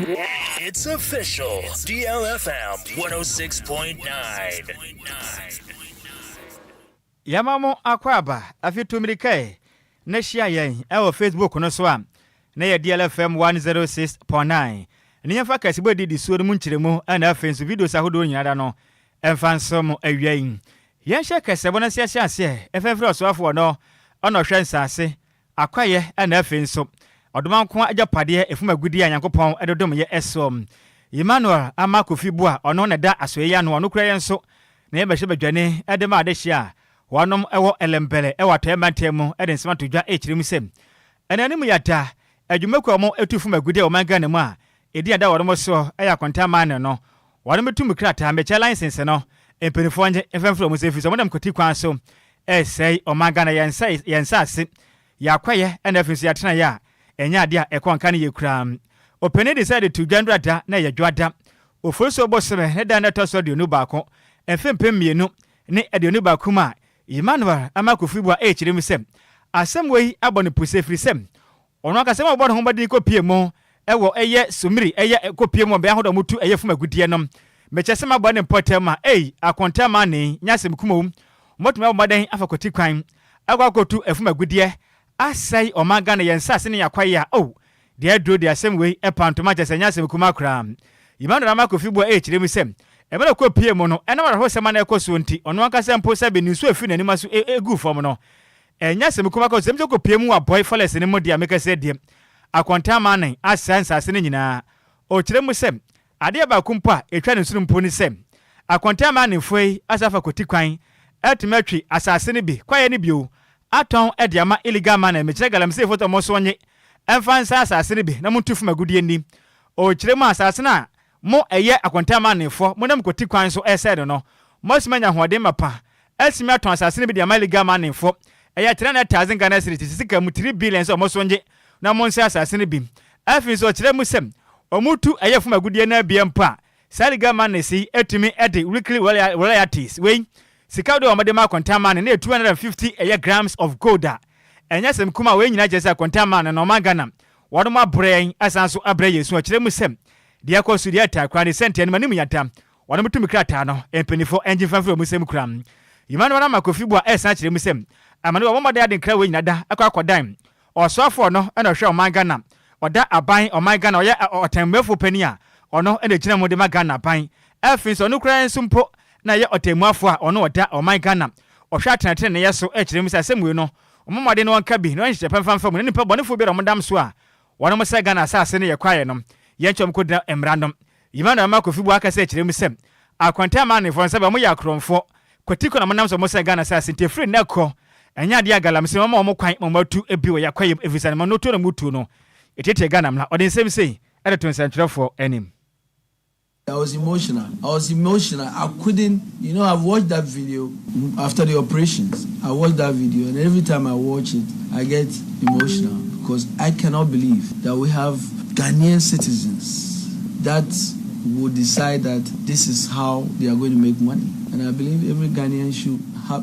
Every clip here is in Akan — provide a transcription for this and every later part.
It's official. DLFM 106.9. Yɛma mo akwaaba afi tu mmirika ɛ na hyia yɛn ɛwɔ Facebook no so a na yɛ DLFM 106.9 ne yɛmfa kɛsebɔ didi suo no mu nkyerɛmu ɛna afei nso videos ahodoɔ nyinaa da no ɛmfa nso mo awia yi. Yɛnhyɛ kɛsɛbɔ no ase ahyɛ aseɛ ɛfɛmfrɛ ɔsoafoɔ no ɔna ɔhwɛ nsase akɔyɛ ɛna afei nso ɔdoma nko agyapadeɛ ɛfum agudeɛ a Nyankopɔn ɛde dom yɛ ɛsoɔ, Emmanuel Ama Kofi Boa, ɔno na da asoɛ yi ano. Ɔno kura yɛn nso na yɛbɛhyɛ badwane ɛde ma adehye a wɔnom ɛwɔ Ɛlɛmbɛlɛ ɛwɔ Atɔeɛ mantam mu ɛde nsɛm ato dwa ɛkyerɛ mu sɛ ɛna anim yɛada adwumakuo a wɔn ɛtu fam agudeɛ wɔ ɔman Ghana mu a ɛdi ada wɔnom soɔ ɛyɛ Akonta Mining no, wɔnom tum krataa mekyɛ license no, mpanimfoɔ ngye mfɛmfrɛ wɔn sɛ ɛfiri sɛ wɔnam kɔti kwan so ɛsɛe ɔman Ghana yɛn nsa yɛn nsa yɛakɔyɛ ɛna afei nso yɛatena yɛ a ɛnyɛ adeɛ a ɛkɔ nka no yɛ koraa. Ɔpanin de sɛ de to dwa ndrada na ɛyɛ dwoada Oforisuo bosome ne da no ɛtɔ so 21, mfe 2021 mu a Emmanuel Ama Kofi Boa ɛrekyerɛ mu sɛ asɛm wei abɔ no puse ɛfiri sɛ ɔno ankasa ma ɔbɔ ne ho mmɔden kɔpie mu ɛwɔ ɛyɛ somiri ɛyɛ kɔpie mu ɔbɛn ahodoɔ mutu ɛyɛ fam agudeɛ no mekyɛ sɛ mabɔ ne mpɔtam a ei Akonta Mining nyɛ asɛm kumom wɔtumi abɔ mmɔden afa kɔti kwan akɔ akɔtu ɛfam agudeɛ asɛe ɔman Ghana yɛn nsase ne yɛakwaeɛ a oh deɛ aduro de asɛm wei ɛpa ntoma kyɛ sɛ nyɛ asɛm kuma koraa. Emmanuel Ama Kofi Boa ɛrekyerɛ mu sɛ ɛbɛrɛ kɔ pie mu no ɛnam awerɛhosɛm a na ɛkɔ soɔ nti ɔno ankasa mpo sɛ bi ne nsuo afiri n'anim aso ɛgu fam no ɛnyɛ asɛm kuma kɔ sɛm sɛ kɔ pie mu wɔ Abɔe forest no mu deɛ meka sɛ deɛ Akonta Mining asɛe nsase no nyinaa. Ɔkyerɛ mu sɛ adeɛ baako mpo a ɛtwa ne nsono mpo ne sɛ Akonta Miningfoɔ yi asa afa kɔti kwan atumi atwi asase no bi kwaeɛ no bio atɔn de ama illegal mining, mekyerɛ galamseyfoɔ sɛ ɔmo so nye ɛmfa nsa asase no bi na montu fam agudeɛ ni. Ɔkyerɛ mu asase no a mo ɛyɛ Akonta Miningfoɔ monam kɔti kwan so ɛsɛe no, moasumi anya ahoɔden mapa asumi atɔn asase no bi de ama illegal miningfoɔ ɛyɛ 300,000 Ghana cedis, sika mu 3 billion, sɛ ɔmo so nye na mo nsa asase no bi. Afei nso ɔkyerɛ mu sɛ ɔmo tu ɛyɛ fam agudeɛ no abia mpo a saa illegal miners yi atumi de weekly royalties wei sika de wɔn de ma Akonta Mining ne 250 ɛyɛ grams of gold a ɛnyɛ sɛm kuma. Wei nyinaa kyerɛ sɛ Akonta Mining na ɔman Ghana wɔn mo abrɛ yɛn asan so abrɛ yɛn su. Ɔkyerɛ mu sɛ deɛ ɛkɔ so deɛ ɛta kora ne sɛnteɛ no ma anim yɛntam wɔn mo tumi krataa no mpanimfoɔ ɛngye mfamfiri wɔn nsam kura. Emmanuel Ama Kofi Boa ɛsan kyerɛ mu sɛ amane wɔn mmɔden ade nkra wei nyinaa da ɛkɔ akɔdan ɔsoafoɔ no ɛna ɔhwɛ ɔman Ghana ɔda aban ɔman Ghana ɔyɛ ɔtɛnmɛfo panin a ɔno ɛna gyina mu de ma Ghana aban. Afei nso ɔno koraa nso mpo na ɛyɛ ɔtɛmmuafoɔ a ɔno ɔda ɔman Ghana ɔhwɛ atenatene ne yɛ so ɛkyerɛ mu sɛ asɛm wei no ɔmo mmɔden no wɔnka bi na ɔnhyehyɛ pɛmfamfa mu na nipa bɔnefoɔ biara ɔmo dam so a wɔnom sɛ Ghana asase no yɛ kwaeɛ no yɛnkyɛ ɔmo kɔdina mmara no. Emmanuel Ama Kofi Boa akasa kyerɛ mu sɛ Akonta Miningfoɔ no sɛ ɔmo yɛ akorɔmfoɔ kwati kɔ na mo nam sɛ ɔmo sɛ Ghana asase nti efiri nnɛ kɔ ɛnyɛ adeɛ a galamsey wɔn a wɔn kwan ma wɔn atu ebi wɔ yɛ kwaeɛ mu efiri sɛ no tuo na mo tuo no etietie Ghana mmla. Ɔde nsɛm sei ɛde to nsɛntwerɛfoɔ anim. I was emotional. I was emotional. I couldn't, I've watched that video after the operations. I watched that video, and every time I watch it, I get emotional because I cannot believe that we have Ghanaian citizens that would decide that this is how they are going to make money. And I believe every Ghanaian should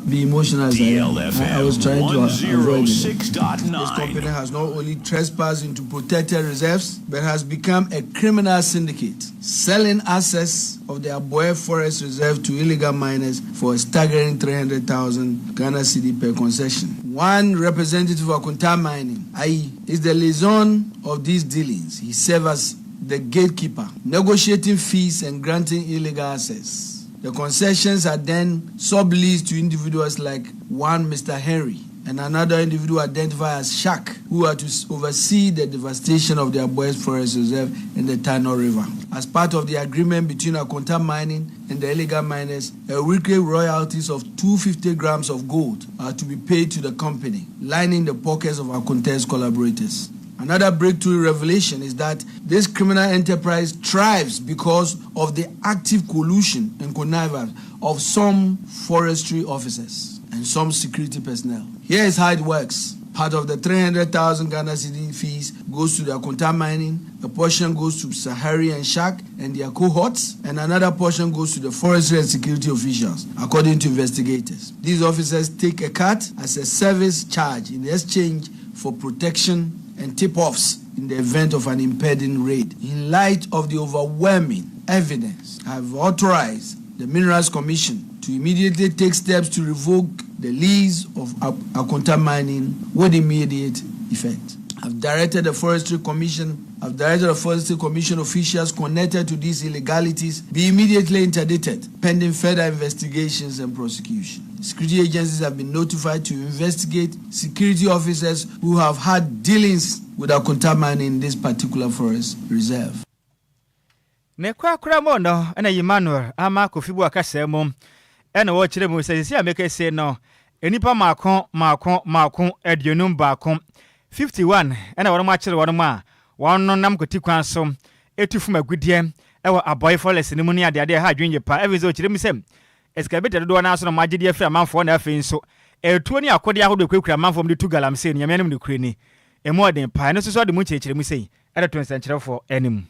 be emotional as I am. I was trying to avoid it. This company has not only trespassed into protected reserves, but has become a criminal syndicate, selling assets of the Aboe Forest Reserve to illegal miners for a staggering 300,000 Ghana cedi per concession. One representative of Akonta Mining, i.e., is the liaison of these dealings. He serves as the gatekeeper, negotiating fees and granting illegal access. The concessions are then subleased to individuals like one Mr. Henry and another individual identified as Shaq, who are to oversee the devastation of the Aboe Forest Reserve in the Tano River. As part of the agreement between Akonta Mining and the illegal miners, a weekly royalties of 250 grams of gold are to be paid to the company, lining the pockets of Akonta's collaborators. Another breakthrough revelation is that this criminal enterprise thrives because of the active collusion and connivance of some forestry officers and some security personnel. Here is how it works. Part of the 300,000 Ghana cedi fees goes to the Akonta Mining, a portion goes to Sahari and Shaq and their cohorts, and another portion goes to the forestry and security officials, according to investigators. These officers take a cut as a service charge in exchange for protection and tip-offs in the event of an impending raid. In light of the overwhelming evidence, I have authorized the Minerals Commission to immediately take steps to revoke the lease of Akonta Mining with immediate effect. I've directed the Forestry Commission, I've directed the Forestry Commission officials connected to these illegalities be immediately interdicted pending further investigations and prosecution. Security agencies have been notified to investigate security officers who have had dealings with Akonta Mining in this particular forest reserve. Ne korakora mu no na Emmanuel Ama Kofi Buah kasaa mu na wɔkyerɛ mu sɛ sisi a mekɛse no nnipa mako mako mako 51, 51 ɛna wɔn akyere wɔn a wɔn nam kwati kwan so etu fam agudeɛ ɛwɔ Abɔe forest no mu ne adeade ɛha adwene yie pa. Ɛfiri sɛ ɔkyerɛ mu sɛ excavator dodoɔ no aso no agye de afiri amanfoɔ, na afei nso ɛtuo ne akodeɛ ahodoɔ kurakura amanfoɔ mu de tu galamsey no. Nyame anim no kure ni ɛmu ɔden paa. Ɛno nso so ɔde mu nkyerɛkyerɛ mu sei ɛde to nsɛnkyerɛfoɔ anim.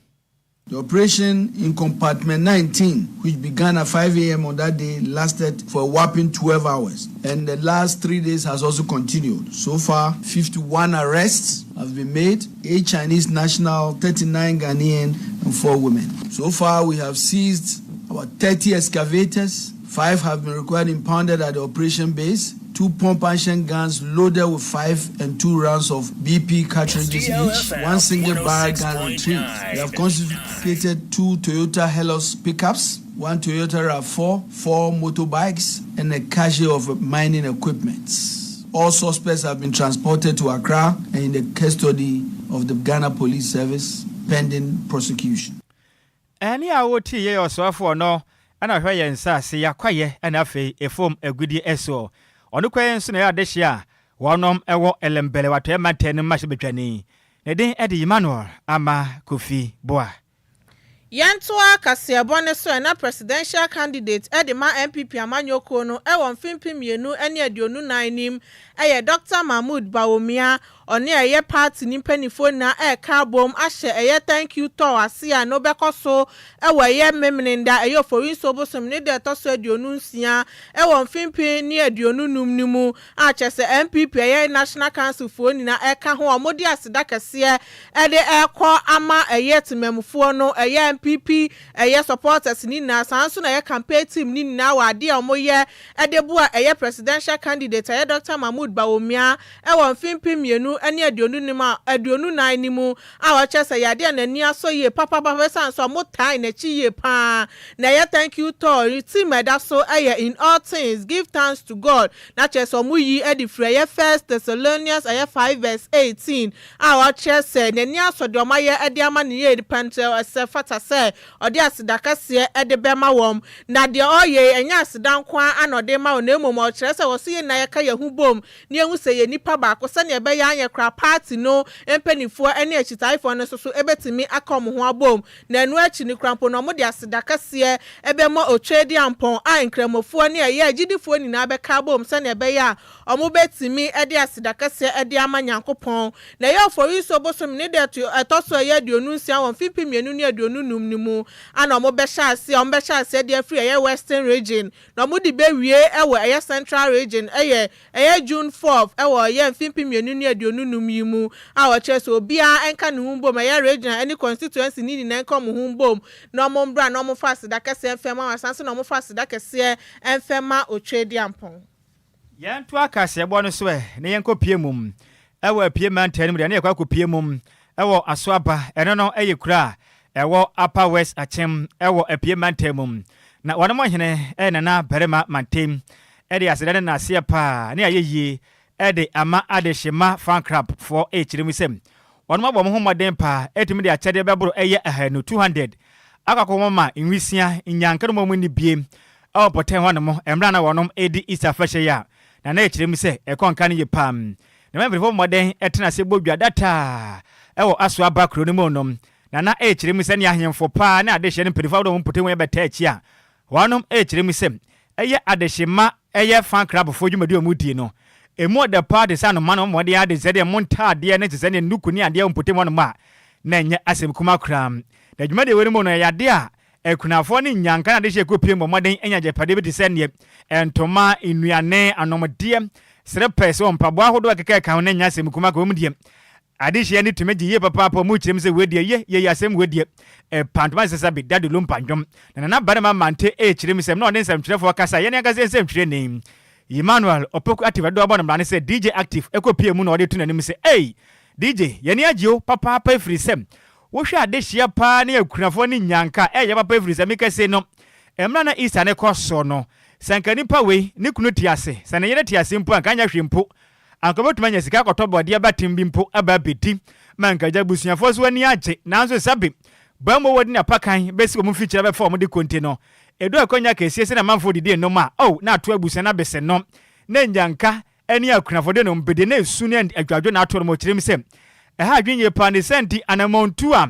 The operation in compartment 19, which began at 5 a.m. on that day, lasted for a whopping 12 hours. And the last 3 days has also continued. So far, 51 arrests have been made, 8 Chinese national, 39 Ghanaian, and 4 women. So far, we have seized about 30 excavators. 5 have been required impounded at the operation base. 2 pump action guns loaded with 5 and 2 rounds of BP cartridges each, one single barrel gun retrieved. We have confiscated 2 Toyota Hilux pickups, 1 Toyota RAV4, 4 motorbikes, and a cache of mining equipment. All suspects have been transported to Accra and in the custody of the Ghana Police Service pending prosecution. Ɛne a wotii yɛ ɔsoafoɔ no ɛna ɔhwɛ yɛn nsase yɛakwayɛ ɛna afei ɛfam agudie ɛsoɔ. Ɔno kwan nso na ɛyɛ adehye a wɔnom ɛwɔ Ellembelle watɔɛ mantam no mmarahyɛbadwani. Ne din ɛde Emmanuel Ama Kofi Boa. Yɛntoa kaseɛbɔ ne so. Ɛna presidential candidate ɛde ma NPP amanyɔkuo no ɛwɔ mfimfin 2024 nim ɛyɛ Dr Mahmood Bawumia. Ɔne ɛyɛ party ne mpanimfoɔ nyinaa ɛreka abom ahyɛ ɛyɛ thank you tour ase a no bɛkɔ so ɛwɔ ɛyɛ Memeneda, ɛyɛ Oforisuo bosom ne deɛ ɛtɔ so 26 ɛwɔ mfimfin ne 25 no mu a kyerɛ sɛ NPP ɛyɛ National Council foɔ nyinaa ɛka ho a wɔde aseda kɛseɛ ɛde ɛrekɔ ama ɛyɛ temamufoɔ no, ɛyɛ NPP ɛyɛ supporters ne nyinaa, saa nso na ɛyɛ campaign team ne nyinaa wɔ adeɛ a wɔyɛ ɛde boa ɛyɛ presidential candidate ɛyɛ Dr Mahmood Bawumia ɛwɔ mfimfin 2025 a 24 ne mu a wɔkyerɛ sɛ yadeɛ n'ani asɔ yie papapapa, ɛsan so ɔmo tan n'akyi yie paa. Na ɛyɛ thank you tour team ɛda so ɛyɛ "In all things give thanks to God", na kyerɛ sɛ ɔmo yi ɛde firi ɛyɛ First Thessalonians ɛyɛ 5 verse 18 a wɔkyerɛ sɛ n'ani asɔ deɛ ɔmo ayɛ ɛde ama ne yie pɛntɛ ɛsɛ fata sɛ ɔde aseda kɛseɛ ɛde bɛma wɔn. Na deɛ ɔyɛ ɛnyɛ aseda nko ara ana ɔde ma wɔn, na mmom ɔkyerɛ sɛ wɔso yɛ nyinaa yɛka yɛn ho bom na yɛhu sɛ yɛ nipa baako, sɛnea ɛbɛyɛ anyɛ kora party no mpanimfoɔ ne akyitaafoɔ no nso so ɛbɛtumi aka wɔn ho abom. Na ɛno akyi no kora mpo na wɔde aseda kɛseɛ ɛbɛma Otweaduampɔn a nkramofoɔ ne ɛyɛ agyidifoɔ nyinaa bɛka abom, sɛnea ɛbɛyɛ a wɔn bɛtumi de aseda kɛseɛ de ama Nyankopɔn. Na ɛyɛ Oforisuo bosom ne deɛ ɛtɔ so ɛyɛ 26 wɔ mfimfini 2025 no mu ana wɔn bɛhyɛ aseɛ. Wɔn bɛhyɛ aseɛ de afiri ɛyɛ Western Region na wɔn de bɛwie ɛwɔ ɛyɛ Central Region ɛyɛ June 4 ɛwɔ ɛyɛ mfimfini 2025 yi mu a wɔkyerɛ sɛ obiara nka ne ho mbom, ɛyɛ region ɛne constituency ne nyinaa nka wɔn ho mbom na wɔn mbra na wɔn fa aseda kɛseɛ mfɛm ma wɔn asan na wɔn fa aseda kɛseɛ mfɛm ma Otweaduampɔn. Yɛnto akaseɛbɔ no so ɛ na yɛnkɔ pie mu ɛwɔ Apue mantam no mu deɛ, ne yɛkɔ akɔpie mu ɛwɔ Asoaba. Ɛno no ɛyɛ kuro a ɛwɔ Upper West Akyem ɛwɔ Apue mantam mu, na wɔn hene ɛyɛ Nana Barima Mantem ɛde aseda ne n'aseɛ paa ne ayɛ yie ɛde ama Adehyema fan club foɔ. Ɛkyerɛ mu sɛ wɔn abɔ wɔn ho mmɔden paa ɛtumi de akyɛdeɛ bɛboro ɛyɛ 200, 200 akɔ akɔmɔ ma nwisia nyanka no mu ni bie ɛwɔ pɔtɛn hɔ nom mmerɛ na wɔnom ɛdi Easter fahyɛ yi a na na ɛkyerɛ mu sɛ ɛkɔ nka no yie paa na mpanimfoɔ mmɔden ɛtena ase bɔ dwa dataa ɛwɔ aso aba kuro no mu nom. Na na ɛkyerɛ mu sɛ ne ahemfo paa ne adehyɛ no mpanimfoɔ ahodoɔ mpɔtɛn mu ɛbɛta akyi a wɔnom ɛkyerɛ mu sɛ ɛyɛ adehyema ɛyɛ fan club foɔ dwumadi a wɔn die no emu ɔda paa de sɛ anoma no mmɔden ade sɛ deɛ mo ntaadeɛ ne te sɛ deɛ nuku ne adeɛ mpɔtɛn hɔ nom a na ɛnyɛ asɛm kuma koraa. Na dwumadie wɔ no mu no ɛyɛ adeɛ a akunafoɔ ne nyanka na adehyɛ kɔ pie mmɔ mmɔden anya agyapadeɛ bi te sɛ neɛ ntoma, nnuane, anomdeɛ, serepɛs wɔ mpaboa ahodoɔ a ɛkeka ɛka ho. Na nya asɛm kuma ka wɔn deɛ. Adehyeɛ no tumi gye yie papaapa, ɔmo kyerɛ mu sɛ wei deɛ ye yei asɛm wei deɛ ɛpa ntoma nsesa bi Daddy Lumpa nnwom na Nana Barima Mante ɛrekyerɛ mu sɛm na ɔne nsɛmtwerɛfoɔ kasa yɛne ankasa yɛn nsɛmtwerɛni Emmanuel Opoku Active dodoɔ abɔ no mmara ne sɛ DJ Active ɛkɔ pie mu na ɔde to n'anim sɛ ei DJ yɛn ani agye o papaapa ɛfiri sɛ wohwɛ adehyeɛ paa ne akunafoɔ ne nyanka ɛyɛ papa ɛfiri sɛ mekɛse no mmerɛ na Easter ne kɔ soɔ no sɛ anka nipa wei ne kunu te ase sɛ ne yere te ase mpo anka anyɛ hwee mpo Anka obetumi anya sika akɔtɔ borɔdeɛ abaten bi mpo aba abɛdi ma anka agya abusuafoɔ nso ani agye. Nanso sɛbe bammɔ wɔde n'apakan bɛsi wɔn mfikyire abɛfa wɔn de konte no, ɛdu akwannya kɛseɛ sɛ na amanfoɔ didi nnom a, oh, na ato abusua no abese no, na nnyanka ne akunafoɔ de nom bede, na esu ne adwadwo na ato no ma ɔkyerɛm sɛ ɛha adwene yie paa. Ne saa nti, anammɔntuo a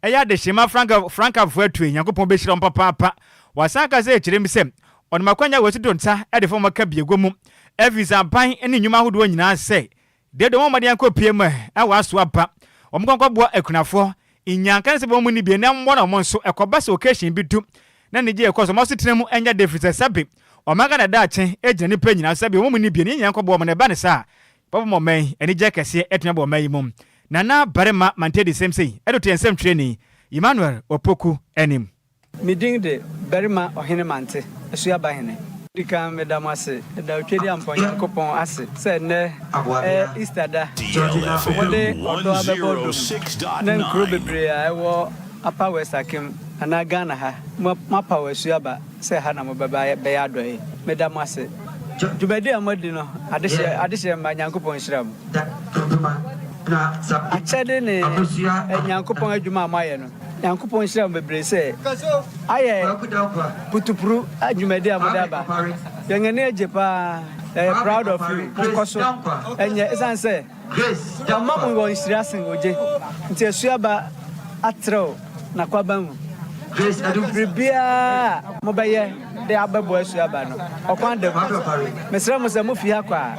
ɛyɛ adehyema frankafoɔ atue, Nyankopɔn bɛhyira wɔn papaapa. Wɔasan aka sɛ ɛkyerɛm sɛ Ɔnam akwannya wei so to nsa de fa wɔn kabiagua mu afiri aban ne nnwuma ahodoɔ nyinaa sɛ deɛ de wɔn mmɔden akɔpue mu wɔ aso aba. Wɔn nkɔnkɔboa akunafoɔ, nnyanka ne sɛ wɔn nni bie na mmoa na wɔn nso ɛkɔba sɛ occasion bi du na anigyeɛ rekɔ so wɔn asetena mu nyɛ den firi sɛ sɛbe ɔman Ghana daakye gyina nnipa nyinaa so sɛbe wɔn mu nni bie no yɛn nyinaa nkɔboa wɔn na ɛba no saa a bɛbɔ ma ɔman yi anigyeɛ kɛseɛ atumi aba ɔman yi mu. Nana Barima Mantedi Semsei de to yɛn nsɛmtwerɛni Emmanuel Opoku anim. Me din de Barima Ɔhene Mante, Asuaba Hene. Di kan meda mo ase, meda Otwadiampɔn Nyankopɔn ase sɛ nnɛ ɛyɛ Easter da. Mode ɔdɔ abɛbɔ dom na nkuro bebree a ɛwɔ Upper West Akim anaa Ghana ha, moapaw Asuaba sɛ ha na mobɛba abɛyɛ adɔe. Meda mo ase. Dwumadi a moadi no, adehyeɛ, adehyeɛ mma, Nyankopɔn nhyira mo. Akyɛde ne Nyankopɔn adwuma a moayɛ no. Nyankopɔn nhyira mo bebree sɛ ayɛ putupru dwumadi a mode aba. Yɛn ani agye paa. Yɛyɛ proud of you. Monkɔ so nyɛ esiane sɛ ɔma mo wɔ nhyira sen ogye nti Asuaba atrɛw n'akwaban mu. Biribiara a mobɛyɛ de abɛboa Asuaba no, ɔkwan da mu. Mesrɛ mo sɛ mufi ha kɔ a,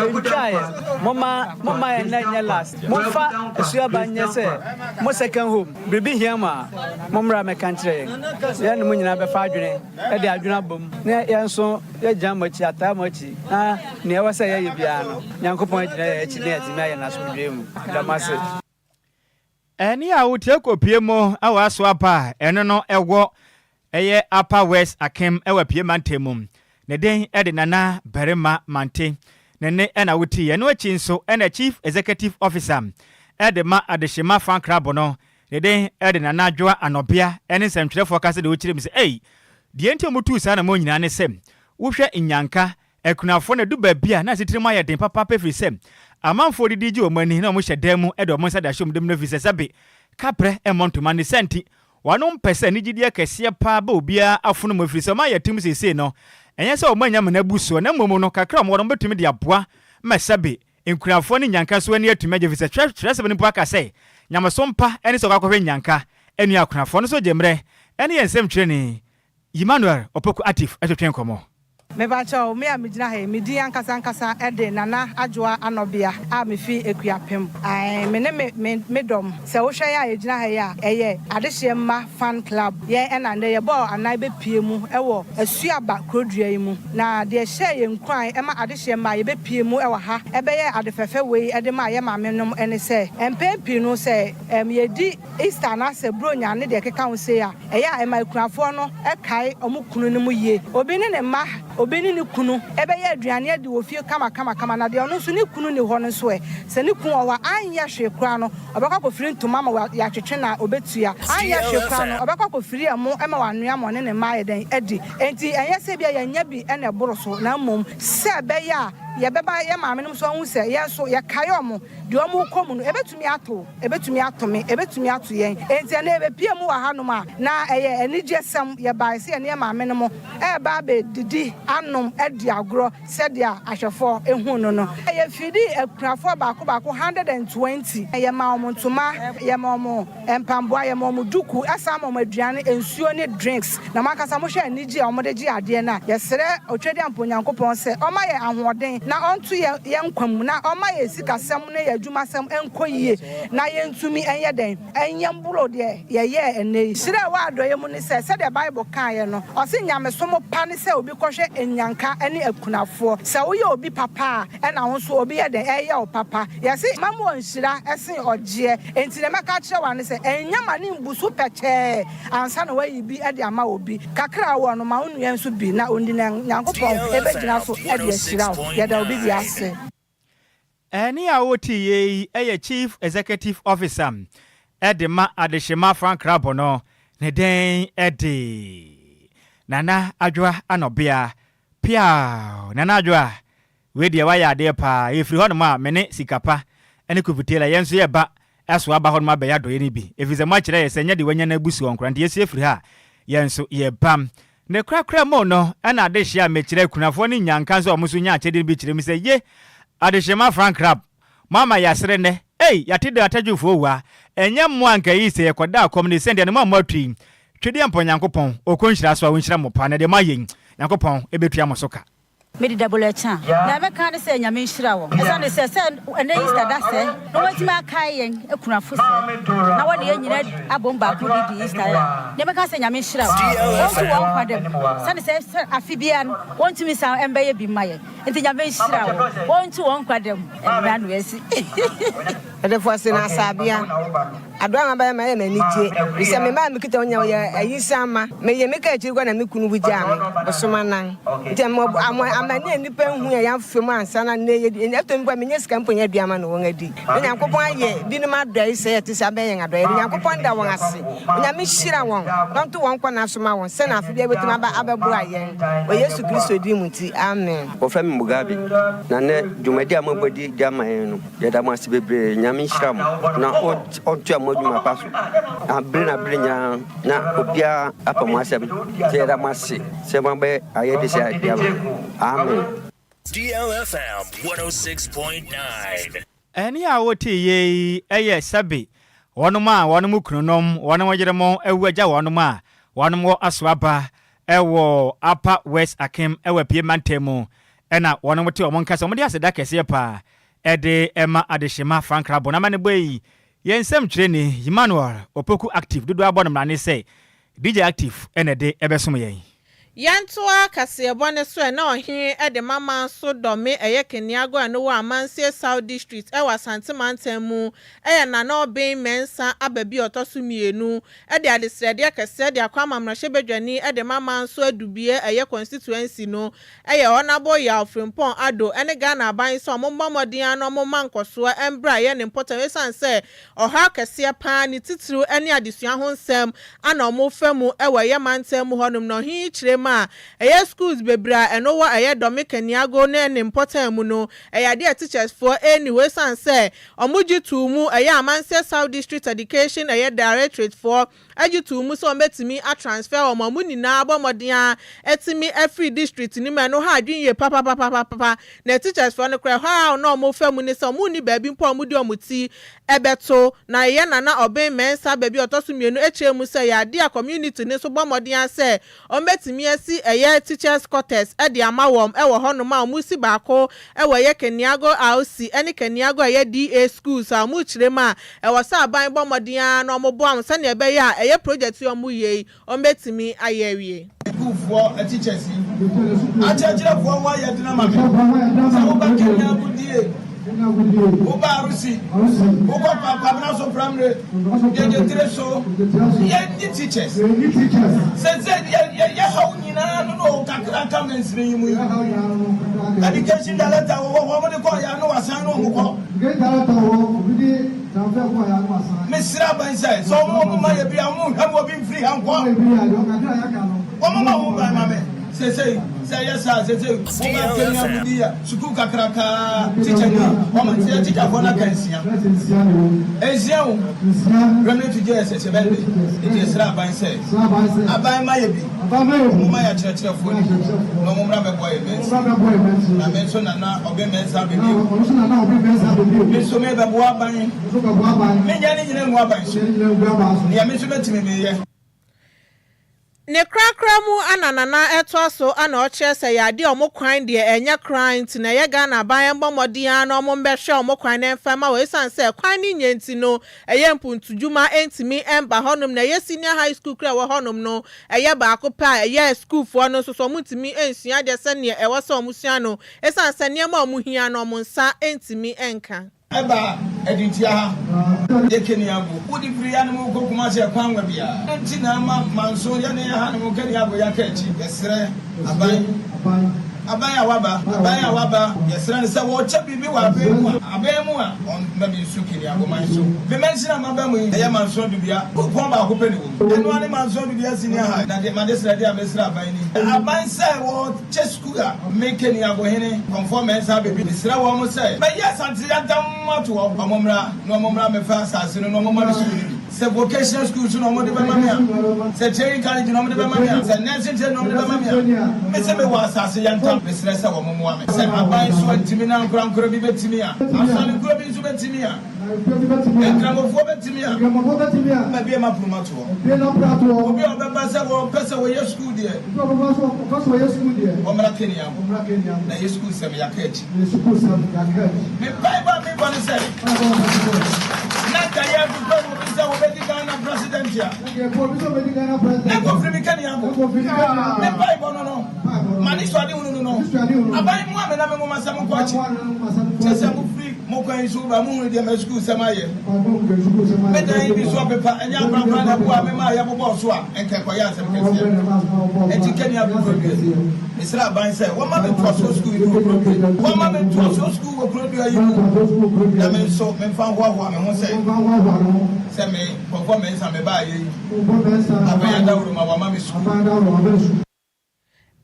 ntwa yɛn. Momma momma yɛn nnɛ nyɛ last. Momfa Asuaba nyɛ sɛ mo second home. Biribi hia mo a, mommra mmɛka nkyerɛ yɛn. Yɛne mo nyinaa bɛfa adwene de adwene abom, na yɛn nso yɛagyina mo akyi, ataa mo akyi, na nea ɛwɔ sɛ yɛyɛ biara no, Nyankopɔn agyina yɛn akyi na yɛatumi ayɛ no asomdwoe mu. Meda mo ase. Ɛne a wotie kɔpue mu wɔ aso aba a ɛno no ɛwɔ ɛyɛ Upper West Akem wɔ Apue mantam mu. Ne din de Nana Barima Mante. Ne nne na wotiiɛ. Ɛno akyi nso na Chief Executive Officer de ma Adehyema Fankrabo no, ne din de Nana Adwoa Anɔbea ne nsɛmtwerɛfoɔ kasa de wokyerɛ mu sɛ ei, deɛ nti a wɔtuu saa anammɔn nyinaa ne sɛ wohwɛ nnyanka Akunafoɔ no adu baabi a na asetena mu ayɛ den papaapa ɛfiri sɛ amanfoɔ didi gye wɔn ani na wɔhyɛ dan mu de wɔn nsa de ahyɛ wɔn dam no ɛfiri sɛ sɛbe kaprɛ mmɔ ntoma ne saa nti wɔn mpɛ sɛ anigyedeɛ kɛseɛ paa ba obiara afono mu ɛfiri sɛ wɔn ayɛ tim seesei no ɛnyɛ sɛ wɔn anya amena abu soɔ na mmom no kakra a wɔwɔ no wɔbɛtumi de aboa ma sɛbe nkunafoɔ ne nnyanka so ani atumi agye ɛfiri sɛ twerɛ twerɛsɛm no mpo aka sɛ nyamesom pa ne sɛ wɔkɔ akɔhwɛ nnyanka ne akunafoɔ no so gye mmerɛ ne yɛn nsɛmtwerɛni Emmanuel Opoku Atif twetwe nkɔmmɔ. Mepakyɛw, me a migyina ha yi, me din ankasa ankasa de Nana Adwoa Anɔbea a mifi Akuapem. Ae, me ne me me me dɔm. Sɛ wohwɛ yɛn a yɛgyina ha yi a, ɛyɛ Adehyeɛ Mma Fan Club. Yɛn na nnɛ yɛbɔɔ anan bɛpue mu wɔ Asuaba kurodua yi mu. Na deɛ ɛhyɛɛ yɛn nkuran ma Adehyeɛ Mma yɛbɛpue mu wɔ ha bɛyɛɛ ade fɛfɛ wei de maa yɛn maamenom ne sɛ, mpɛn pii no sɛ yɛredi Easter anaasɛ Buronya ne deɛ ɛkeka ho sei a, ɛyɛ a ɛma akunafoɔ no kae wɔn kununom yie. Obi ne ne mma, obi ne ne kunu bɛyɛ aduane adi wɔ fie kamakamakama, na deɛ ɔno nso ne kunu nni hɔ no nso ɛ? Sɛ ne kunu wɔ hɔ a, anyɛ hwee koraa no, ɔbɛkɔ akɔfiri ntoma ma wɔatwetwe na ɔbɛtua. Anyɛ hwee koraa no, ɔbɛkɔ akɔfiri ɛmo ma wɔanoa ma ɔne ne mma ayɛ dɛn adi. Enti ɛnyɛ sɛ ebia yɛanya bi na ɛboro so, na mmom sɛ ɛbɛyɛ a yɛbɛba yɛn maamenom nso ahu sɛ yɛn nso yɛkae wɔn. Deɛ wɔrekɔ mu no, ɛbɛtumi ato wo, ɛbɛtumi ato me, ɛbɛtumi ato yɛn. Enti ɛnnɛ yɛbɛpue mu wɔ hanom a, na ɛyɛ anigyesɛm. Yɛbaeɛ sɛ yɛne yɛn maamenom reba abɛdidi, anom, adi agorɔ sɛdeɛ ahwɛfoɔ hu no no. Yɛfiidii akunafoɔ baako baako 120. Yɛmaa wɔn ntoma, yɛmaa wɔn mpaboa, yɛmaa wɔn duku, ɛsan maa wɔn aduane, nsuo ne drinks. Na mo ankasa mohwɛ anigyeɛ a wɔde gye adeɛ no a, yɛsrɛ Otwedeampo Nyankopɔn sɛ ɔmma yɛn ahoɔden. na ɔnto yɛn yɛn nkwa mu na ɔmma yɛn sikasɛm ne yɛn adwumasɛm nkɔ yie na yɛntumi nyɛ dɛn nyɛ mboro deɛ yɛyɛɛ ɛnnɛ yi. Hyira a ɛwɔ adɔeɛ mu ne sɛ, sɛdeɛ Bible kaeɛ no, ɔse nyamesom pa ne sɛ obi kɔhwɛ nnyanka ne akunafoɔ. Sɛ woyɛ obi papa a, ɛna wo nso obi yɛ dɛn? Ɛyɛ wo papa. Yɛse mma mu wɔ nhyira sen ɔgyeɛ. Enti deɛ mɛka akyerɛ wo ara ne sɛ, ɛnyɛ ma no mbu so pɛkyɛɛ ansa na woayi bi de ama obi. Kakra a wowɔ no, ma wo nua nso bi na ɔndi na Nyankopɔn bɛgyina so de ahyira wo. Yɛda obi biara ase. Ɛnne a wotiiɛ yi yɛ Chief Executive Officer de ma Adehyema Frank Krabɔ no ne dɛn de? Nana Adwoa Anɔbea, Piaww! Nana Adwoa, Wei deɛ wayɛ adeɛ paa. Yɛfiri hɔnom a, me ne Sikapa ne Kofi Taylor yɛn nso yɛba so aba hɔnom abɛyɛ adɔeɛ no bi. Ɛfiri sɛ moakyerɛ yɛ sɛ nyɛ deɛ wanya no abu soɔ nkoraa nti yɛsi afiri ha a, yɛn nso yɛba. Ne korakora mu no, ɛna adehyeɛ a mekyerɛ akunafoɔ no nyanka nso a wɔn nso nya akyɛdeɛ no bi kyerɛ mu sɛ, Ye! Adehyema Frank Rapp, moama yɛasere nnɛ. Ei! Yɛate dɛ atadwufoɔ wua. Ɛnyɛ mmoa anka yi sɛ yɛkɔdaa kɔm no ɛsiane deɛ ne mo a moatu yi. Twedeɛ mpɔ Nyankopɔn, ɔkɔ nhyira so a ɔnhyira mo paa na deɛ moayɛ yi, Nyankopɔn bɛtua mo so ka. Mede dabolo akyi a, nea mɛka ara ne sɛ Nyame nhyira wɔn. Ɛsiane sɛ sɛ ɛnnɛ Easter da sɛɛ na wɔatumi akae yɛn akunafo sɛɛ na wɔne yɛn nyinaa abom baako de di Easter a, nea mɛka ne sɛ Nyame nhyira wɔn. Wɔnto wɔn nkwa da mu. Ɛsiane sɛ sɛ afe biara no wɔntumi nsan mbɛyɛ bi mma yɛn nti Nyame nhyira wɔn. Wɔnto wɔn nkwa da mu. Ɛno ara na wɔasi. Ɔdefo ase na asabea. Adɔe a mabɛyɛ ma ɛyɛ me anigye, efisɛ me mma a mikita wɔn nyinaa wɔyɛ ayisaa mma. Meyɛ me kaa akyiri guan na me kunu wu gyaa me bosom anan. Nti amane a nnipa nhu a yɛafa mu ansa na nnɛ yɛadi. Ɛtɔ mpo a minnya sika mpo nyɛ aduan ma no wɔn adi. Na Nyankopɔn ayɛ binom adɔe sɛ ɛte saa bɛyɛ yɛn adɔe. Nyankopɔn da wɔn ase. Onyame nhyira wɔn na ɔnto wɔn nkwa nna so ma wɔn sɛnea afe biara wobetumi aba abɛboa yɛn. Wɔ Yesu Kristo din mu nti, amen. Wɔfrɛ me Mugabe, na nnɛ dwumadi a moabɔ di de ama yɛn no, Yɛda mo ase bebree. Nyame nhyira mo na ɔntoa mo adwuma pa so bere na bere nyinaa na obiara apa mo asɛm. Nti yɛda mo ase sɛ moabɛyɛ ayɛde sɛ ade ama. Amen. DLFM 106.9. Ɛnne a wotee yei yɛ sɛbe wɔnom a wɔnom kununom, wɔnom yeremom awu agya wɔnom a wɔnom wɔ aso aba wɔ Upper West Akim wɔ Apue Mantam mu na wɔnom te wɔn nka sɛ wɔde aseda kɛseɛ paa de ma Adehyema Frankrabɔ no amanebɔ yi. Yɛn nsɛmtwerɛni Emmanuel Opoku Active dodoɔ abɔ no mmrane sɛ DJ Active na ɛde bɛsom yɛn. Yɛntoa kaseɛbɔ no so ɛ na ɔhene de ma manso dɔme ɛyɛ Keniago a ɛno wɔ Amansie South District ɛwɔ Asante mantam mu ɛyɛ Nana Obeng Mensah Ababi a ɔtɔ so mienu de adesrɛdeɛ kɛseɛ de akɔ ama mmarahyɛbadwani de ma Manso Adubie ɛyɛ constituency no ɛyɛ Honourable Yaw Frimpong Addo ɛne Ghana aban sɛ ɔmo mmɔ mmɔden ara na ɔmo mma nkɔsoɔ ɛmbra ɛyɛ ne mpɔtam ɛsiane sɛ ɔhaw kɛseɛ paa ne titiriw ɛne adesua ho nsɛm ana ɔmo fa mu ɛwɔ ɛyɛ mantam mu hɔnom na ɔhen yi kyerɛ mu a ɛyɛ schools bebree a ɛno wɔ ɛyɛ Dɔme Kaniago ne ne mpɔtam mu no ɛyɛ adeɛ a teachers foɔ ɛnni hɔ ɛsiane sɛ Ɔmo gye too mu, ɛyɛ Amanseɛ South District Education ɛyɛ Directorate foɔ gye too mu sɛ wɔn bɛtumi a transfer wɔn a wɔn nyinaa abɔ mmɔden ara atumi afiri district no mu, ɛno ha adwene yie papapapapapa, na teachers foɔ no koraa ɛhɔ a na wɔn fa mu ne sɛ wɔn nni baabi mpo a wɔn de wɔn ti bɛto, na ɛyɛ Nana Ɔben Mensah baabi a ɔtɔ so mienu kyerɛ mu sɛ ɛyɛ adeɛ a community no nso bɔ mmɔden ara sɛ Wɔbɛtumi asi ɛyɛ teachers quarters de ama wɔn wɔ hɔnom a wɔresi baako wɔ ɛyɛ Kaniago RC ne Kaniago a ɛyɛ DA schools a wɔrekyerɛ mu a ɛwɔ sɛ aban bɔ mmɔden ara na wɔboa wɔn sɛdeɛ ɛbɛyɛ a ɛyɛ project yi a wɔreyɛ yi wɔbɛtumi ayɛ awie. Sukuufoɔ teachers yi akyerɛkyerɛfoɔ ho ayɛ den ama me sɛ woba Kaniago DA, woba RC, wokɔ Kwabena so Primary, Yɛgye tiri so, yɛnni teachers. Sese yɛ yɛ haw nyinaa no no kakra ka mansini yi mu yi. Education director wɔ hɔ, wɔn de kɔ ya no wasan no wɔn kɔ. Mesrɛ aban sɛ sɛ wɔn wɔn ma yɛ bi a wɔn nhwɛ mu obi mfiri ha nkɔ. Wɔn ma ho ban ma me. Seesei, sɛ ɛyɛ saa a, seesei woma Kenya mudi yɛ sukuu kakrakaa tikyani. Wɔn sɛ tikyafoɔ no aka nsia. Nsia o. Primary to JSS ɛbɛn de. Nti yɛsrɛ aban sɛ, aban ma yɛ bi. Wɔn ma yɛ akyerɛkyerɛfoɔ no bi na wɔn mmra mmɛboa yɛn mansin. Na me nso Nana Ɔben Mensah Abebio. Me nso mebɛboa aban. Menyɛ ne nyina ngu aban so. Deɛ me nso mɛtumi meyɛ. Ne korakora mu ana Nana ɛtoa so ana ɔkyerɛ sɛ ɛyɛ adeɛ a ɔmo kwan deɛ ɛnyɛ koraa nti na ɛyɛ Ghana aban ɛmbɔ mmɔden ara na ɔmo mbɛhwɛ ɔmo kwan no ɛmfa mma wɔn ɛsiane sɛ kwan no nyɛ nti no ɛyɛ mpuntudwuma ɛntumi ɛmba hɔnom na ɛyɛ senior high school koraa ɛwɔ hɔnom no ɛyɛ baako pɛ a ɛyɛ sukuufoɔ no nso so ɔmo ntumi ɛnsua adeɛ sɛdeɛ ɛwɔ sɛ ɔmo sua no ɛsiane sɛ nneɛma a ɔmo hia no ɔmo nsa ɛntumi ɛnka. Ɛba Adintia ha, yɛ Keniago. Wode firi hanom rekɔ Kumasi a, kwan nwa biara. Ɛno nti na ama Manso yɛne hanom Keniago yɛaka akyi. Yɛsrɛ aban, aban a waba, aban a waba, yɛsrɛ no sɛ wɔkyɛ biribi wɔ aban mu a, aban mu a, ɔmma bi nso Keniago man so. Me mansin a maba mu yi, ɛyɛ Manso Adubea. Kuropɔn baako pɛ na ɛwɔ mu. Ɛno ara ne Manso Adubea Senior High. Na deɛ m'adesrɛdeɛ a mesrɛ aban ni, aban sɛ wɔ. Kyɛ sukuu a me Kenny Agohene, Kɔmfoɔ Mensah Abebi, mesrɛ wɔn sɛ mɛyi Asante yantam ato hɔ, wɔn mmra na wɔn mmra mmɛfa asase no na wɔn mma me sukuu no bi. Sɛ vocational school nso na wɔn de bɛma me a, sɛ training college na wɔn de bɛma me a, sɛ nursing training na wɔn de bɛma me a, me se mewɔ asase yantam, mesrɛ sɛ wɔn mmoa me. Sɛ aban nso antumi na ankorankoro bi bɛtumi a, asɔre kuro bi nso bɛtumi a. Nkramofoɔ bɛtumi a mabue m'apono mu ato hɔ. Obi a ɔbɛba sɛ ɔpɛ sɛ ɔyɛ sukuu deɛ, ɔmmra Kenya na yɛ sukuu sɛm yɛaka akyi. Me mpaebɔ a mebɔ ne sɛ, na nka yɛrepepɛ mu obi sɛ ɔbɛdi Ghana president a, na nkɔfiri me Kenya nkɔ. Me mpaebɔ no no, m'anisoadehunu no no, aban mmoa me na me nwomasɛm nkɔ akyi. Kyerɛ sɛ mofiri. Mo kwan yi so ba, mohunu deɛ m'asukuusɛm ayɛ. Me dan yi bi so apepa, ɛnyɛ ankorankora na ɛboaa me maa yɛbobɔɔ so a, ɛnka ɛkɔyɛ asɛm kɛseɛ. Enti Kenya Koforidua, mesrɛ aban sɛ wɔmma me ntoasoɔ sukuu yi bi wɔ Kurodua. Wɔmma me ntoasoɔ sukuu wɔ Kurodua yi mu na me nso memfa nhoahoa me ho sɛ, sɛ me, Kɔkɔ Mensah mebaeɛ yi, aban adawuroma wɔama me sukuu.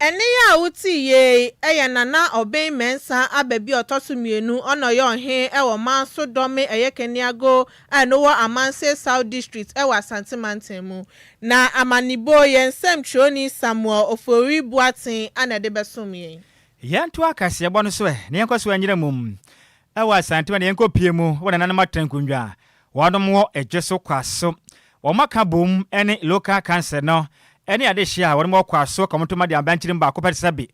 Ɛnne yi a wotii yei yɛ Nana Obeng Mensah aba bi a ɔtɔ so mmienu, ɔna ɔyɛ ɔhen wɔ Manso Dɔme ɛyɛ Keniago a ɛno wɔ Amansie South District wɔ Asante Mantam mu. Na amanebo yɛn nsɛmtwerɛni Samuel Ofori Boateng na ɛde bɛsom yɛn. Yɛntoa kaseɛbɔ no so ɛ, na yɛnkɔ so nyina mum wɔ Asante ma na yɛnkɔ pue mu wɔ nananom atenankondwa a wɔnom wɔ Edweso Kwaso. Wɔn aka bom ne Local Council no ne adehyeɛ a wɔnom wɔ Kwaso Kɔmtoma de aba nkyerem baako pɛ te sɛ be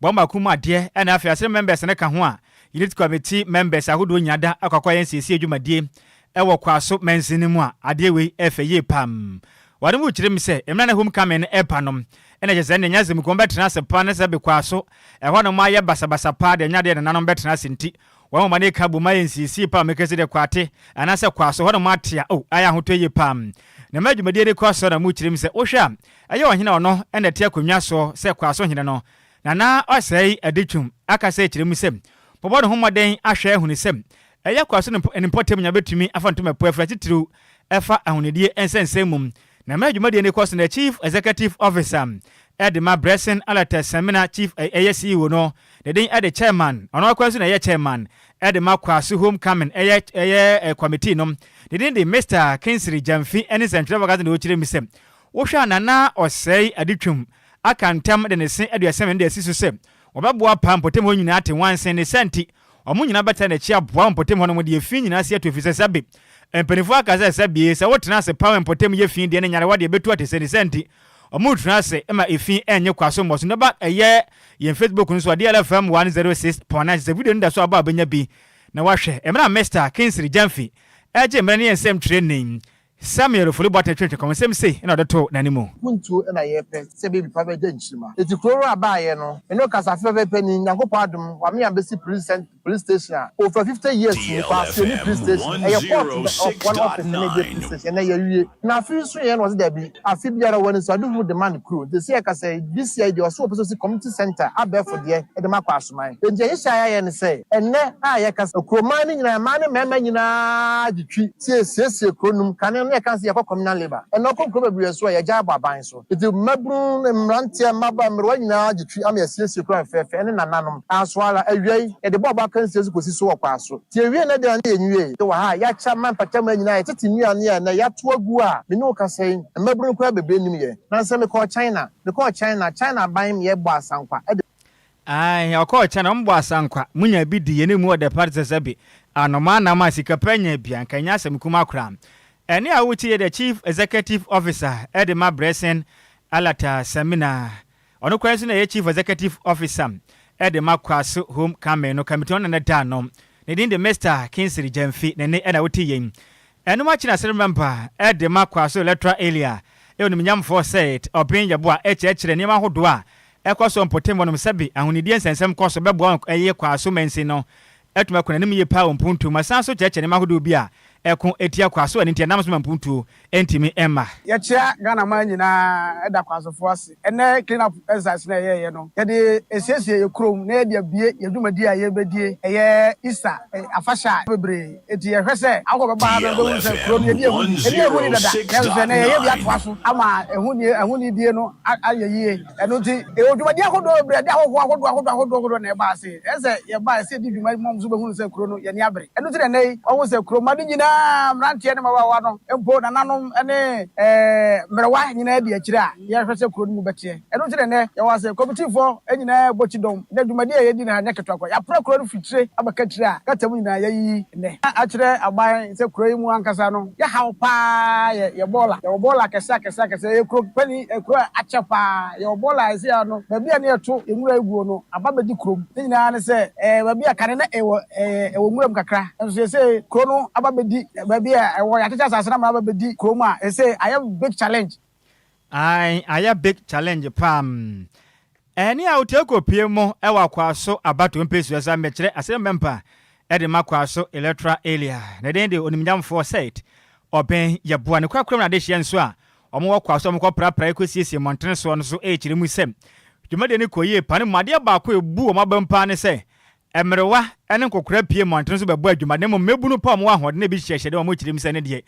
bɔn baako mu adeɛ ɛna afei asere members no ka ho a Unit Committee members ahodoɔ nyina da akɔ akɔyɛ nsiesie dwumadie wɔ Kwaso mansin no mu a adeɛ wei ɛfɛ yie pam. Wɔnom rekyerem sɛ mmerɛ na home coming no ɛba nom ɛna kyerɛ sɛ ɛnna ɛnyɛ asɛm kuo wɔn bɛtena ase paa ne sɛ be Kwaso ɛhɔ nom ayɛ basabasa paa deɛ ɛnyɛ adeɛ nananom bɛtena ase nti Wɔn moma ne ka bom ayɛ nsiesie pa a meka si dɛ Kwate anaasɛ Kwaso hɔ nom ate a oh ayɛ ahotɔ yie paa. Na mmerɛ dwumadie no rekɔ so na mo kyerɛ mu sɛ wohwɛ a ɛyɛ ɔhene a ɔno na ɛte akonnwa soɔ sɛ Kwaso hene no na na ɔsɛe Adetwum akasa kyerɛ mu sɛ bɔbɔ ne ho mmɔden ahwɛ ahunu sɛ ɛyɛ Kwaso ne mpɔtam nyinaa bɛtumi afa ntoma po afira titiriw ɛfa ahonidie nsɛnsɛm mu. Na mmerɛ dwumadie no rekɔ so na Chief Executive Officer de ma Blessing Alata Samina Chief ɛyɛ CEO no Ne din de Chairman, ɔno ara koraa nso na ɛyɛ Chairman de ma Kwasu Home Coming ɛyɛ ɛyɛ committee no. Ne din de Mister Kingsley Gyamfi ne nsɛntwerɛfoɔ kasa na ɔkyerɛ mu sɛ, wohwɛ a Nana Ɔsɛe Adetwum aka ntam de ne se aduasa mmienu de asi so sɛ wɔbɛboa paa mpɔtam hɔ nyinaa ate nwansen ne saa nti wɔn nyinaa bɛtaa n'akyi aboa wɔ mpɔtam hɔnom de efi nyinaa ase atu efisɛ sɛbe mpanimfoɔ aka sɛ sɛbe sɛ wotena ase paa wɔ mpɔtam yɛ fi deɛ ne nyarewa deɛ ɛbɛtu atesɛ ne saa nti Wɔretra ase ma efi nyɛ kwa so mmɔ so. Nɔba ɛyɛ yɛn Facebook no so a, DLFM 106.9 sɛ video no da so aba a wobɛnya bi na woahwɛ. Mmerɛ a Mister Kingsley Gyamfi regye mmerɛ ne yɛn nsɛmtwerɛni Samuel Ofori Boateng twetwe nkɔmmɔnsɛm sei na ɔde too n'anim. Mpuntuo na yɛpɛ sɛ baby pa bɛgya nkyirimma. Enti kuro wura baayɛ no me ne wo kasa afe pɛpɛɛpɛ ni Nyankopɔn adom wame abɛsi police cent police station a over 50 years ni kɔ ase ni police station ɛyɛ court of one office na ɛyɛ police station ɛnɛ yɛwie na afe nso yɛ na ɔse dabi afe biara wɔ anisoadehu de ma ne kuro nti sɛ yɛka sɛ this year deɛ ɔse ɔpɛ sɛ ɔsi community center abɛɛfo deɛ de ma kɔ asoman nti ɛhyehyɛ a yɛayɛ ne sɛ ɛnɛ a yɛka sɛ kuroman no nyinaa mmaa ne mmarima nyinaa gye twi sɛ yɛsiesie kuro no mu kane no yɛka sɛ yɛkɔ communal labour ɛnɛ ɔkɔ nkuro bebree so a yɛgya abɔ aban so Enti mmabunu, mmeranteɛ, mmabaa, mmerewa nyinaa gye twi ama yɛasiesie kuro fɛfɛɛfɛ ɛne nananom. Anso ara, awia yi, yɛde bɔɔlbɔ akansie nso kɔsi so wɔ kwaa so. Nti yɛwie nnɛ deɛ a na yɛnwiei. Wɔ ha a, yɛakyɛ ama mpatamu nyinaa, yɛtete nnuane a ɛnnɛ yɛato agu a me ne wo kasa yi, mmabunu no koraa bebree nnim yɛ. Nansa mekɔɔ China, mekɔɔ China, China aban me yɛbɔɔ asankwa de. Ae, ɔkɔɔ China, wɔbɔɔ asankwa, munya bi di, yɛne mu ɔdɛ pa te sɛ sɛbe anomaa nam a sika pa nya bi a, anka ɛnyɛ asɛm kumaa koraa. Ɛnne a wotie yɛ The Chief Executive Officer de ma Brɛsen. Alata Samina, ɔno koraa nso na ɛyɛ Chief Executive Officer de ma Kwaso Home Coming no, Committee ɔno na na ɛda ano. Ne din de Mister Kingsley Gyamfi, ne nne na wote yei. Ɛno akyi na Assembly Member de ma Kwaso Electoral Area, Onimnyamfoɔ Seth Obeng Yeboah kyerɛkyerɛ nneɛma ahodoɔ a ɛkɔ so wɔ mpɔtam hɔnom sɛbe ahonidie nsɛnsɛm kɔ so bɛboa wɔn ɛyɛ Kwaso mansin no atumi akɔ n'anim yie paa wɔ mpuntuo mu. Ɛsan nso kyerɛkyerɛ nneɛma ahodoɔ bi a ɛko tia Kwaso ɛno nti ɛnam so ma mpuntuo ntumi mma. Yɛkyea Ghana man nyinaa da Kwasofoɔ ase. Ɛnnɛ clean up exercise no a yɛyɛeɛ no, yɛde resiesie yɛn kurom na yɛde abue yɛn dwumadie a yɛrebɛdie, ɛyɛ Easter afahyɛ a bebree. Enti yɛhwɛ sɛ ahɔhoɔ bɛba ha no bɛhunu sɛ kuro no yɛdi ɛho ni. Yɛdi ɛho ni dada, nanso ɛnnɛ yɛyɛ bi atoa so ama ɛho nidie no ayɛ yie. Ɛno nti, yɛwɔ dwumadie ahodoɔ bebree a ɛde ahɔhoɔ ahodoɔ ahodoɔ ahodoɔ ahodoɔ na ɛba ase. Ɛyɛ sɛ yɛba a, ɛsɛ sɛ yɛdi dwuma ma wɔn nso bɛhunu sɛ kuro no, yɛn ani abere. Ɛno nti na ɛnnɛ yi, wɔahu sɛ kuro mma no nyinaa, mmeranteɛ ne mmabaawa no mpo, nananom ne mmerewa nyinaa di akyire a yɛrehwɛ sɛ kuro no mu bɛteɛ. Ɛno nti na ɛnnɛ yɛwɔ ase. Kɔmitiifoɔ nyinaa rebɔ kyidɔm. Nnɛ dwumadie a yɛredi no ha nyɛ ketewa koraa. Yɛapra kuro no firi tire abɛka tire a gutter mu nyinaa yɛayiyi nnɛ. Akyerɛ aban sɛ kuro yi mu ankasa no, yɛ haw pa ara yɛ yɛ bɔɔla. Yɛwɔ bɔɔla akɛseɛ akɛseɛ akɛseɛ. Ɛyɛ kuro panin, ɛyɛ kuro a akyɛ pa ara. Yɛwɔ bɔɔla a ɛsei ara no, baabi a na yɛto yɛn nwura guo no, aba abɛdi kurom. Ne nyinaa ne sɛ, ɛyɛ baabi a kane na ɛwɔ ɛyɛ ɛwɔ nwura mu kakra. Nso seesei kuro no aba abɛdi baabi a ɛwɔ. Yɛakyekyɛ asase no ama no aba abɛdi kurom a seesei ayɛ big challenge. Ae, ayɛ big challenge paa. Ɛne a wotie kɔ pie mu wɔ Akwaaso abatoɔ mpesua so a mekyerɛ asɛm bɛmpa de ma Kwaaso Electoral Area. Na den de onimnyamfoɔ Seth Ɔbɛn Yeboah ne korakora mu na adehyeɛ nso a wɔn wɔ Kwaaso a wɔkɔ prapra kɔsiesie mmɔntene soɔ no so rekyerɛ mu sɛ dwumadie no kɔ yie pa no mu adeɛ baako a ɛbu wɔn abam paa ne sɛ mmerewa ne nkɔkora pie mmɔntene so bɛbɔ adwuma na mmom mmabunu pa a wɔwɔ ahoɔden a ebi hyehyɛ deɛ wɔn kyerɛ mu sɛ ne deɛ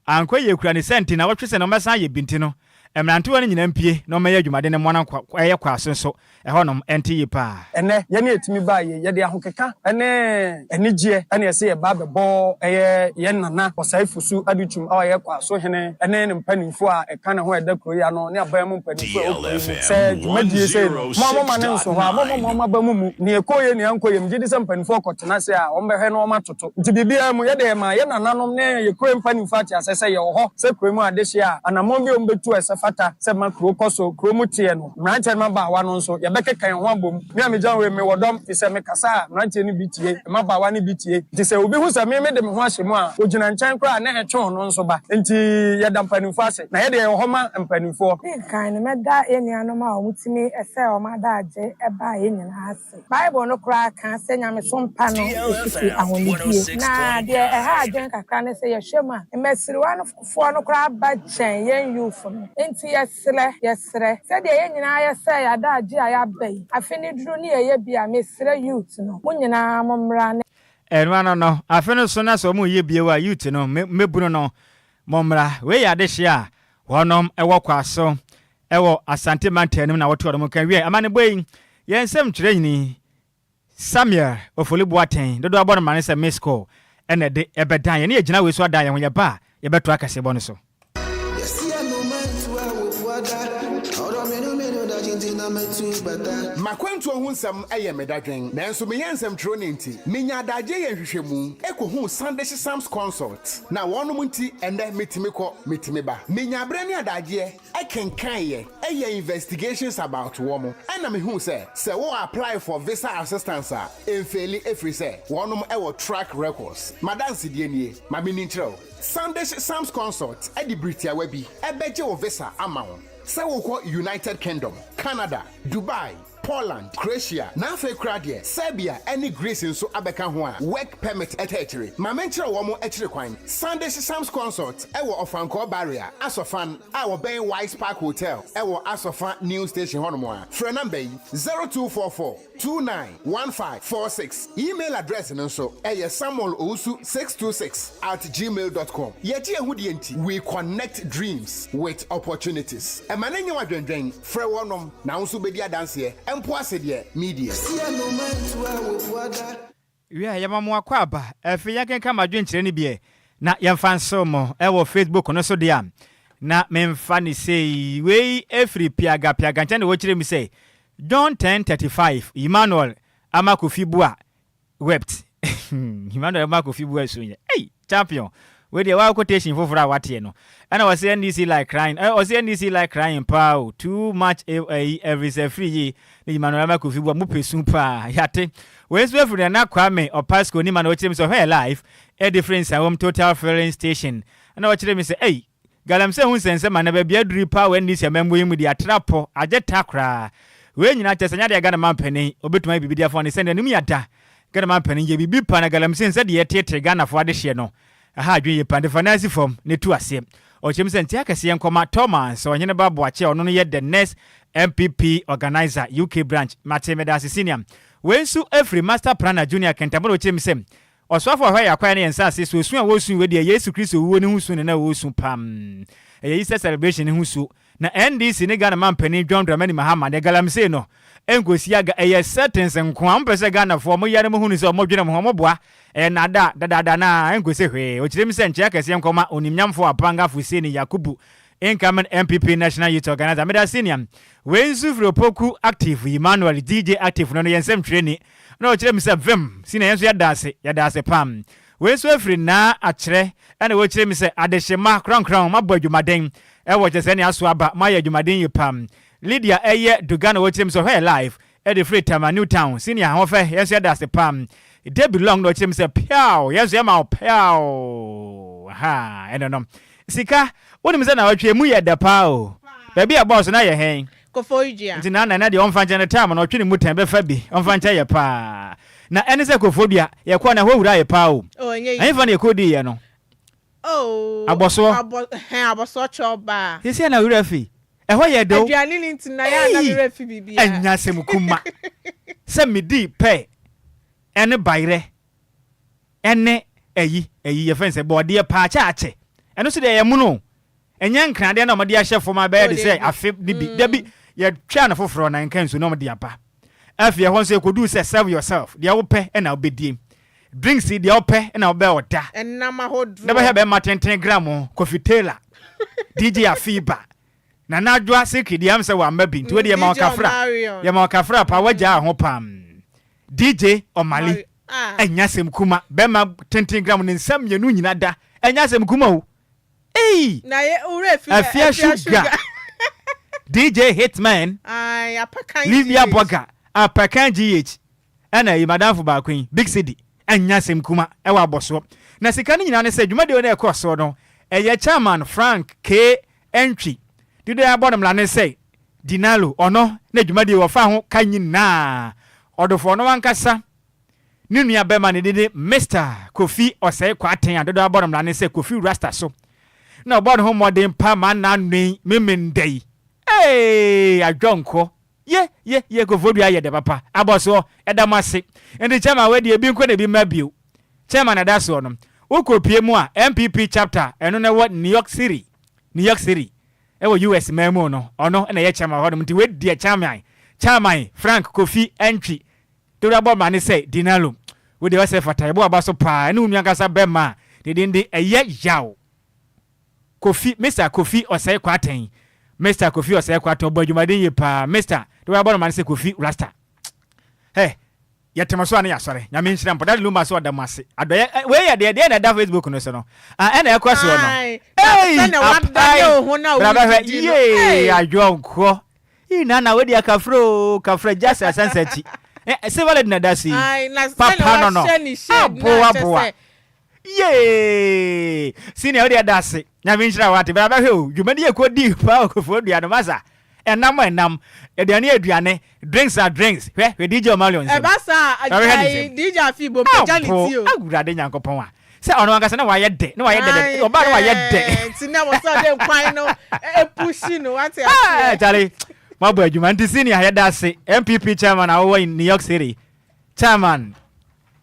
ankɔ yie kura ne sɛ nti na wɔtwe sɛ na wɔbɛsan ayɛ bi nti no mmerantewa no nyinaa mpue na wɔmmɛyɛ adwumaden no mmoa no ɛyɛ Kwaaso nso ɛhɔnom ɛnte yie paa. Ɛnnɛ, yɛn a yɛtumi baa yei, yɛde ahokeka ne anigyeɛ na ɛsɛ yɛba bɛbɔ ɛyɛ yɛn Nana Ɔsɛe Fosu Adutwum a ɔyɛ Kwaaso hene ne ne mpanimfoɔ a ɛka ne ho a ɛda kuro yi ano ne aban mu mpanimfoɔ a ɛwɔ kuro yi mu sɛ dwumadie sei no, mo a moma no nso hɔ a, momma mo aba mu mu. Nea ɛkɔɔ yie, nea ankɔ yie, megye di sɛ mpanimfoɔ kɔtena ase a, wɔbɛhwɛ na wɔatoto. Nti biribiara mu, yɛde yɛma yɛn nananom ne yɛn kuro mpanimfoɔ ate aseɛ sɛ yɛwɔ hɔ sɛ kuro mu adehyeɛ a, anammɔn bi a wɔbɛtu a ɛsɛ fata sɛ ma kuro kɔ so, kuro mu teɛ no, mmeranteɛ ne mmabaawa no nso, yɛbɛkeka yɛn ho abom. Me a megyina hɔ yi, mewɔ dɔm, firi sɛ mekasa a, mmeranteɛ no bi tie, mmabaawa no bi tie. Nti sɛ obi hu sɛ me mede me ho ahyɛ mu a, ɔgyina nkyɛn koraa a, na ɛtwe ɔno nso ba. Nti yɛda mpanimfoɔ ase, na yɛdeɛ yɛwɔ hɔ ma mpanimfoɔ. Di kan no, mɛda yɛn nuanom a wɔtumi sɛɛ wɔn adagye baeɛ nyinaa ase. Bible no koraa ka sɛ nyamesom pa no sisi ahonidie. Na deɛ ɛha adwene kakra ne sɛ yɛhwɛ mu a, mmasiriwa no foɔ no koraa ba kyɛn yɛn youth no. Nti yɛsrɛ, yɛsrɛ, sɛdeɛ yɛn nyinaa yɛsɛɛ yɛn adagye a yɛaba yi, afe no duru ne yɛyɛ bi a, mesrɛ youth no, mo nyinaa mommra ne. Ɛno ano no, afe no so na sɛ wɔreyɛ bio a, youth no, mmabunu no, mommra. Wei yɛ adehyeɛ a wɔnom wɔ Kwaso wɔ Asante mantam no mu na wɔto wɔn nka wiɛ. Amanebɔ yi, yɛn nsɛmtwerɛnyini Samuel Ofoli Boateng, dodoɔ abɔ no mane sɛ Miss Call, na ɛde ɛbɛdan yɛn. Ne yɛgyina wei so adan yɛn ho, yɛba a, yɛbɛtoa kaseɛbɔ no so. M'akwantuo ho nsɛm yɛ me dadwen, nanso meyɛ nsɛmtwerɛni nti, menya adagyeɛ yɛ nhwehwɛmu kɔhuu Sandish Sams Consult, na wɔnom nti ɛnnɛ metumi kɔ, metumi ba. Menya berɛ ne adagyeɛ kenkaeɛ, yɛɛ investigations about wɔn, ɛna mehuu sɛ, sɛ wo apply for visa assistance a, ɛmfeeli ɛfiri sɛ wɔnom wɔ track records. M'adansedie nie, ma menni nkyerɛ wo. Sandish Sams Consult de bere tiawa bi bɛgye wo visa ama wo sɛ wokɔ United Kingdom, Canada, Dubai, Poland, Croatia, na afei koraa deɛ Serbia ne Greece nso abɛka ho a work permit ta akyire. Ma menkyerɛ wɔn akyiri kwan. Sandish Sams Consult wɔ Ɔfankɔɔ Barrier, Asɔfan, a wɔbɛn Wise Park Hotel wɔ Asɔfa New Station hɔnom a. Frɛ number yi, 0244 291546. Email address no nso ɛyɛ samuelowusu626@gmail.com. Yɛgye yɛn ho die nti, we connect dreams with opportunities. Ɛma no nyɛ wo adwendwen, frɛ wɔnom na wo nso bɛdi adanseɛ, mpo ase deɛ, media. Wiɛ, yɛma mo akwaaba. Afei yɛnkenkan mo adwenkyerɛ no bi ɛ, na yɛmfa nsew mo wɔ Facebook no so deɛ a, na memfa no sei. Wei firi Piaga Piaga nkyɛn na wɔkyerɛ mu sɛ, John 10:35, Emmanuel ama Kofi Bua wept. Emmanuel ama Kofi Bua su nyɛ. Ei, champion! Wei deɛ waa quotation foforɔ a wateɛ no. Ɛna ɔse NDC like crying eh, ɔse NDC like crying paa o, too much eh, ɛyi Elvis Afiri yi ne Emmanuel Armah Kofi Buah mo pɛ su paa, yate. Wei nso afiri Nana Kwame Opasco Nima na ɔkyerɛ mi sɛ ɔhwɛ yɛ live ɛde firi Nsawam Total Filling Station. Ɛna ɔkyerɛ mi sɛ ei, Galamsey ho nsɛnsɛm anaa baabi aduru yi paa wɔ NDC amammuo yi mu deɛ atra pɔ, agye ta koraa. Wei nyinaa kyerɛ sɛ ɛnyɛ adeɛ a Ghana mampanin ɔbɛtumi ayɛ biribi de afa ho ne sɛdeɛ anim yɛ da. Ghana mampanin yɛ biribi pa na Galamsey nsɛ deɛ ɛteetee Ghanafoɔ adehyeɛ no ɛha adwene yie paa nti fa nan si fam na tu aseɛ. Ɔkyerɛ mu sɛ ntea kɛseɛ nkɔma Thomas Ɔheneba Boakye a ɔno no yɛ the next NPP organiser UK branch. Mate medaase senior. Wei nso firi Master Planner Junior Kentabo na ɔkyerɛ mu sɛ Ɔsoafo a ɔhwɛ yɛn akwan ne yɛn nsase so, osu a wɔresu wei deɛ Yesu Kristo wuo no ho su na na wɔresu pam. Ɛyɛ Easter celebration no ho su. Na NDC ne Ghana manpanin John Dramani Mahama deɛ galamsey no ɛnkɔsi aga, ɛyɛ settings nko a. Wɔmpɛ sɛ Ghanafoɔ wɔn yare mo hunu sɛ wɔdwene mo ho, wɔboa. Ɛyɛ nnaadaa dadaada no ara, ɛnkɔsi hwee. Ɔkyerɛ mu sɛ nkyea kɛseɛ nkɔma Onimnyamfoɔ Apanga Fuseni Yakubu, incoming NPP National Youth Organizer. Meda senior. Wei nso firi Opoku Active, Emmanuel DJ Active no no yɛn nsɛmtwerɛni. Ɛna ɔkyerɛ me sɛ vem si na yɛn nso yɛda ase, yɛda ase pam. Wei nso afiri Naa akyerɛ ɛna wɔkyerɛ me sɛ adehyema korankora moabɔ adwumaden ɛwɔ kyɛ sɛ ɛne aso aba moayɛ adwumaden yie pam. Lydia ɛyɛ Duga na wɔkyerɛ me sɛ ɔhwɛ yɛ live ɛde firi Tama New Town senior ahoɔfɛ yɛn nso yɛda ase pam. Debbie Long na ɔkyerɛ me sɛ piaw yɛn nso yɛma wo piaw ahaa ɛno no. Sika wonim sɛ naawɔtwe emu yɛ dɛ paa o baabi a ɛbɔɔ so na yɛ hɛn. Koforidua. Nti na Nana deɛ ɔmfa nkyɛ no time no ɔtwe ne mu tɛn bɛfa bi ɔmfa nkyɛ yɛ paa na ɛne sɛ Koforidua yɛkɔɔ no ɛhɔ wura yɛ paa o Oh ɛnyɛ easy. ɛhefa na yɛkɔ dii yɛ no Oh Abɔsoɔ. abɔ hɛn abɔsoɔ kyɛw baa. Seesei na werɛ afi ɛhɔ yɛ dɛ o Aduane no nti na yɛ a na me Eii werɛ fi biribiara. ɛnyɛ asɛm kuma sɛ medii pɛɛ ɛne bayerɛ ɛne ɛyi ɛyi yɛfrɛ no sɛ bɔɔdeɛ paa kyɛ akyɛ ɛno nso deɛ ɛyɛ mono o Ɛnyɛ nkradeɛ na wɔde ahyɛ fam abɛyɛ de sɛ afe no bi. Dabi, yɛtwaa no foforɔ na nka nsuo na wɔde aba. Afei ɛhɔ nso yɛkɔduu sɛ serve yourself, deɛ wopɛ na wobɛdie. Drinks yi, deɛ wopɛ na wobɛ ɔda. Ɛnam ahodoɔ. Na bɛhwɛ bɛrima tenten gram, Kofi Taylor, DJ Afiba, Nana Adwoa Silky deɛ am sɛ wamma bi nti wei deɛ yɛma wo kafra, yɛma wo kafra paa, wagyaa ho pam. DJ Omali, ɛnyɛ asɛm kuma, bɛrima tenten gram ne nsa mmienu nyina da, ɛnyɛ asɛm kuma o. Ei! Na ye wura fi na Afia Sugar, DJ Hitman, Ae, Apakan Livia GH. Burger, Apakan GH, ɛna yi madamfo baako yi, Big Cedi, ɛnyɛ asɛm kuma ɛwɔ abɔsoɔ. Na sika no nyinaa ne sɛ dwumadie no ɛkɔ soɔ no, ɛyɛ Chairman Frank K. Antwi, dodoɔ a ɛbɔ no mmara ne sɛ Dinalo, ɔno na dwumadie wɔfa ho ka nyinaa, ɔdofo ɔno ankasa Ne nua bɛma ne din de Mister Kofi Osei Kwarteng a dodoɔ abɔ no mmara ne sɛ Kofi Rasta so na ɔbɔ ne ho mmɔden pa ma n'anoe Memenda yi. Eeii adwɔnkɔ ye ye ye Koforidua ayɛ dɛ papa abɔsoɔ yɛda mo ase nti chairman wei deɛ ebi nko na ebi mma bio chairman ɛda soɔ no wokɔ pie mu a NPP chapter ɛno na ɛwɔ New York City New York City ɛwɔ US man mu no ɔno na ɛyɛ chairman wɔ hɔnom nti wei deɛ chairman chairman Frank Kofi Antwi Dawid abɔ amanne sɛ, Dinalo, wo deɛ ɔsɛ fata, yɛbɔ w'aba so paa, ɛne wo nua ankasa bɛmma a ne din de Ɛyɛ Yaw Kofi, Mister Kofi Ɔsɛe Kwarteng, Mister Kofi Ɔsɛe Kwarteng, ɔbɔ adwumaden yie paa, Mister, Dawid abɔ no amanne sɛ Kofi Rasta. Hɛ, yɛte mo so a ne yɛasɔre, Nyame nhyira mo, Daddy Lumba nso ɔda mo ase, adɔeɛ, ɛ, wei yɛ deɛ, deɛ na ɛda Facebook no so no, ah, ɛna ɛkɔ soɔ no, Ae, na ei, sɛnea wadane apae, wo ho na bra bɛhwɛ, wodidi no, yee, ei. adwonkɔ. Ii nana wei deɛ kafra oo kafra gya sɛ asansa akyi eh, silver lady na da so yi Ae, na sɛnea papa no no wahyɛ ne shade no aboa a kyɛ boa sɛ yee senior wo deɛ da ase nyame nhyira wo ate bra bɛhwɛ o dwumadi yɛ kɔ di paa okofoɔ dua no masa ɛnam ɛnam aduane aduane drinks a drinks hwɛ hwɛ DJ Omalion nsam ɛba saa a, bra bɛhwɛ ne ae, nsam DJ Afi bom pagya ne abo ti o. awurade nyankopɔn a Sɛ ɔno ankasa na wayɛ dɛ, na wayɛ dɛ dɛ, Ae, ɔbaa na wayɛ dɛ. ɛɛ, nti na wɔ sɛ ɔde nkwan no pushi no, wate Ah, aseɛ. Charlie, moabɔ adwuma. Nti senior, yɛda ase. NPP chairman a wowɔ New York City, chairman,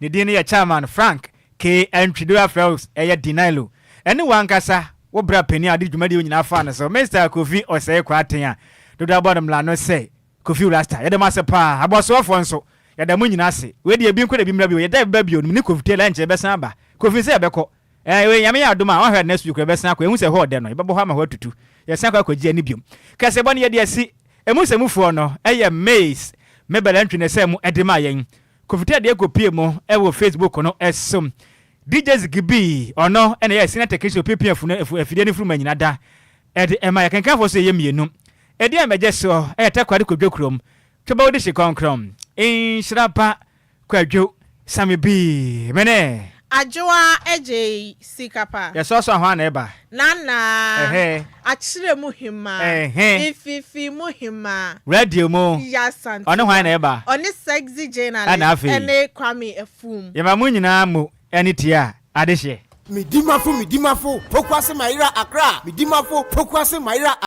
ne din no yɛ Chairman Frank K. Antwi, do afrɛ wo ɛyɛ Dinilo. Ɛne w'ankasa wo bra panin a ɔde dwumadie wo nyinaa faa no so, Mister Kofi Osei Kwarteng a dodoɔ abɔ no mmla no sɛ Kofi Rasta, yɛda mo ase paa. Abɔsoɔfoɔ nso, yɛda mo nyina ase. Wei deɛ ebi nko na ebi mmra bio. Yɛda ɛbɛba bio no, mene Kofi Taylor, ɛnkyɛ yɛbɛsan aba. Kofi sɛ yɛbɛkɔ. Ɛɛ, wei Nyame yɛ adom a, woahwɛ a next week koraa yɛbɛsan akɔ. Yɛhu sɛ ɛhɔ ɔdɛ no, yɛbɛbɔ hɔ ama hɔ atutu. Yɛsan akɔ akɔgye ani biom. Kaseɛbɔ no yɛde asi. Emu nsɛmufoɔ no yɛ Mace Mebel Antwi na ɛsɛɛ mu de maa yɛn. Kofi Taylor deɛ kɔpie mu wɔ Facebook no so. DJ Ziggy B, ɔno na ɛyɛ senior technician opiapia afunu afidie no firi mu anyina da ɛde ɛma yɛkenkanfoɔ so yɛyɛ mmienu. Ɛdeɛ a mɛgye soɔ ɛyɛ Takoradi Kwadwo kurom, Twɛbɛwo de hye kɔnkrɔn, Nhyira ba Kwadwo Sammy B, me ne. Adwoa Adjei sika pa. Yɛsoasoa hwan na ɛba? Nana, Ɛhɛ. Akyerɛ mu hemaa, Ɛhɛ. Mfimfini mu hemaa. Radio mu. Yaa Asantewaa. Ɔne hwan na ɛba? Ɔne Sexy Ɛna Journalist afei. ɛne Kwame Afum. Yɛma mo nyinaa mo ani tia adehyeɛ. Medimafo Medimafo Pokuase Mayera Accra Medimafo Pokuase Mayera.